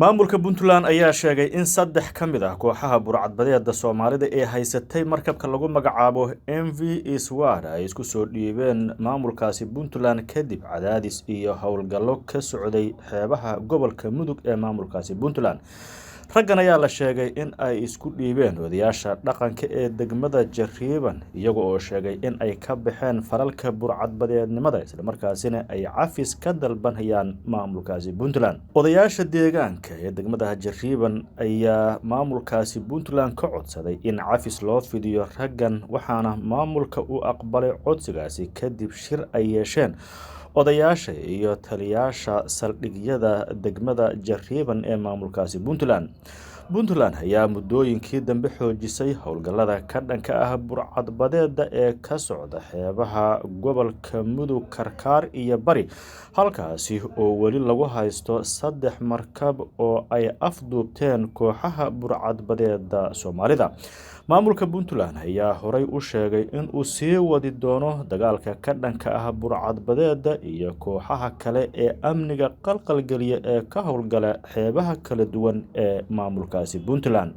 Maamulka Puntland ayaa sheegay in 3 ka mid ah kooxaha burcadbadeeda Soomaalida ee haysatay markabka lagu magacaabo MV Iswar ay isku soo dhiibeen maamulkaasi Puntland kadib cadaadis iyo howlgallo ka socday xeebaha gobolka Mudug ee maamulkaasi Puntland. Raggan ayaa la sheegay in ay isku dhiibeen odayaasha dhaqanka ee degmada Jariiban, iyaga oo sheegay in ay ka baxeen falalka burcadbadeednimada, islamarkaasina ay cafis ka dalbanayaan maamulkaasi Puntland. Odayaasha deegaanka ee degmada Jariiban ayaa maamulkaasi Puntland ka codsaday in cafis loo fidiyo raggan, waxaana maamulka u aqbalay codsigaasi kadib shir ay yeesheen odayaasha iyo taliyayaasha saldhigyada degmada Jariiban ee maamulkaasi Puntland. Puntland ayaa muddooyinkii dambe xoojisay howlgallada ka dhanka ah burcadbadeeda ee ka socda xeebaha gobolka Mudug, Karkaar iyo Bari, halkaasi oo weli lagu haysto 3 markab oo ay afduubteen kooxaha burcadbadeeda Soomaalida. Maamulka Puntland ayaa horey u sheegay in uu sii wadi doono dagaalka ka dhanka ah burcadbadeeda iyo kooxaha kale ee amniga qalqalgeliya ee ka howlgala xeebaha kala duwan ee maamulkaasi Puntland.